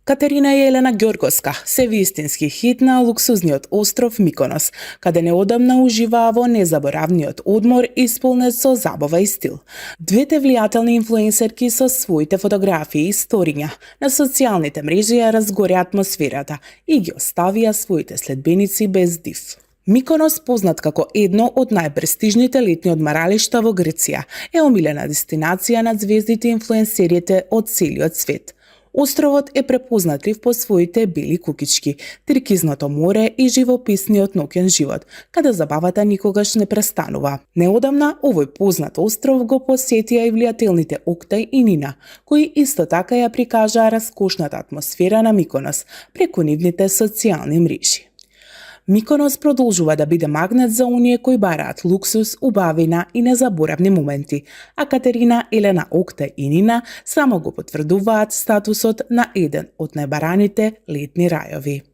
Катерина и Елена Ѓорговска се вистински хит на луксузниот остров Миконос, каде неодамна уживаа во незаборавниот одмор исполнет со забава и стил. Двете влијателни инфлуенсерки со своите фотографии и сториња на социјалните мрежи ја разгоря атмосферата и ги оставија своите следбеници без див. Миконос, познат како едно од најпрестижните летни одмаралишта во Грција, е омилена дестинација на звездите и инфлуенсерите од целиот свет. Островот е препознатлив по своите бели кукички, туркизното море и живописниот ноќен живот, каде забавата никогаш не престанува. Неодамна овој познат остров го посетија и влијателните Октай и Нина, кои исто така ја прикажаа раскошната атмосфера на Миконос преку нивните социјални мрежи. Миконос продолжува да биде магнет за оние кои бараат луксус, убавина и незаборавни моменти, а Катерина, Елена, Октай и Нина само го потврдуваат статусот на еден од најбараните летни рајови.